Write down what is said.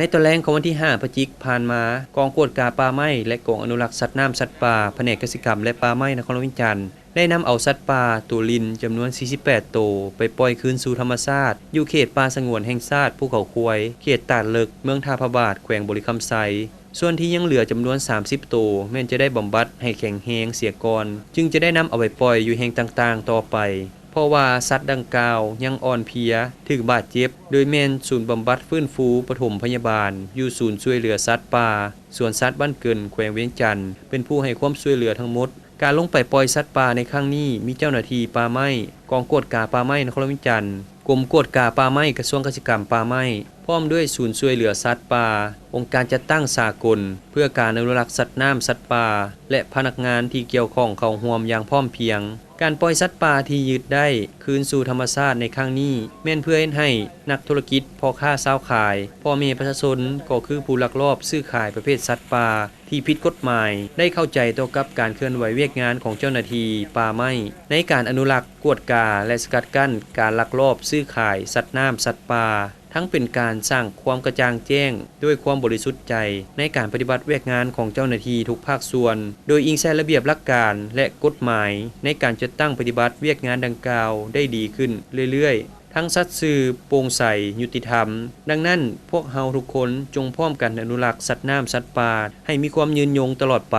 ໃນຕອນແລງຂອງວັນທີຫ້າ ພະຈິກ ຜ່ານມາ, ກອງກວດກາປ່າໄມ້ ແລະ ກອງອະນຸລັກສັດນ້ຳສັດປ່າ ພະແນກກະສິກຳ ແລະ ປ່າໄມ້ ນະຄອນຫຼວງວຽງຈັນ ໄດ້ນຳເອົາສັດປ່າໂຕລິນຈຳນວນ ສີ່ສິບແປດ ໂຕ ໄປປ່ອຍຄືນສູ່ທຳມະຊາດ ຢູ່ເຂດປ່າສະຫງວນແຫ່ງຊາດພູເຂົາຄວາຍ ເຂດຕາດເລິກ ເມືອງທ່າພະບາດ ແຂວງບໍລິຄຳໄຊ. ສ່ວນທີ່ຍັງເຫຼືອຈຳນວນ ສາມສິບ ໂຕ ແມ່ນຈະໄດ້ບຳບັດໃຫ້ແຂງແຮງເສຍກ່ອນ ຈຶ່ງຈະໄດ້ນຳເອົາໄປປ່ອຍຢູ່ແຫ່ງຕ່າງໆຕໍ່ໄປ. ເພາະວ່າສັດດັ່ງກ່າວຍັງອ່ອນເພຍ, ຖືກບາດເຈັບ, ໂດຍແມ່ນສູນບຳບັດຟື້ນຟູປະຖົມພະຍາບານ ຢູ່ສູນຊ່ວຍເຫຼືອສັດປ່າ ສວນສັດບ້ານເກີນ ແຂວງວຽງຈັນ ເປັນຜູ້ໃຫ້ຄວາມຊ່ວຍເຫຼືອທັງໝົດ. ການລົງໄປປ່ອຍສັດປ່າໃນຄັ້ງນີ້ ມີເຈົ້າໜ້າທີ່ປ່າໄມ້, ກອງກວດກາປ່າໄມ້ນະຄອນຫຼວງວຽງຈັນ, ກົມກວດກາປ່າໄມ້ ກະຊວງກະສິກຳປ່າໄມ້, ພ້ອມດ້ວຍສູນຊ່ວຍເຫຼືອສັດປ່າ, ອົງການຈັດຕັ້ງສາກົນເພື່ອການອະນຸລັກສັດນ້ຳສັດປ່າ ແລະ ພະນັກງານທີ່ກ່ຽວຂ້ອງເຂົ້າຮ່ວມຢ່າງພ້ອມພຽງ. ການປ່ອຍສັດປ່າທີ່ຍຶດໄດ້ຄືນສູ່ທຳມະຊາດໃນຄັ້ງນີ້ ແມ່ນເພື່ອເຮັດໃຫ້ນັກທຸລະກິດ, ພໍ່ຄ້າຊາວຂາຍ, ພໍ່ແມ່ປະຊາຊົນ ກໍຄືຜູ້ລັກລອບຊື້ຂາຍປະເພດສັດປ່າທີ່ຜິດກົດໝາຍ ໄດ້ເຂົ້າໃຈຕໍ່ກັບການເຄື່ອນໄຫວວຽກງານຂອງເຈົ້າໜ້າທີ່ປ່າໄມ້ ໃນການອະນຸລັກ, ກວດກາ ແລະ ສະກັດກັ້ນການລັກລອບຊື້ຂາຍສັດນ້ຳສັດປ່າ. ທັງເປັນການສ້າງຄວາມກະຈ່າງແຈ້ງດ້ວຍຄວາມບໍລິສຸດໃຈໃນການປະຕິບັດວຽກງານຂອງເຈົ້າໜ້າທີ່ທຸກພາກສ່ວນ, ໂດຍອີງໃສ່ລະບຽບຫຼັກການ ແລະ ກົດໝາຍໃນການຈັດຕັ້ງປະຕິບັດວຽກງານດັ່ງກ່າວໄດ້ດີຂຶ້ນເລື້ອຍໆ, ທັງສັດຊື່, ໂປ່ງໃສ, ຍຸຕິທຳ. ດັ່ງນັ້ນ, ພວກເຮົາທຸກຄົນຈົ່ງພ້ອມກັນອະນຸລັກສັດນ້ຳສັດປ່າໃຫ້ມີຄວາມຍືນຍົງຕະຫຼອດໄປ.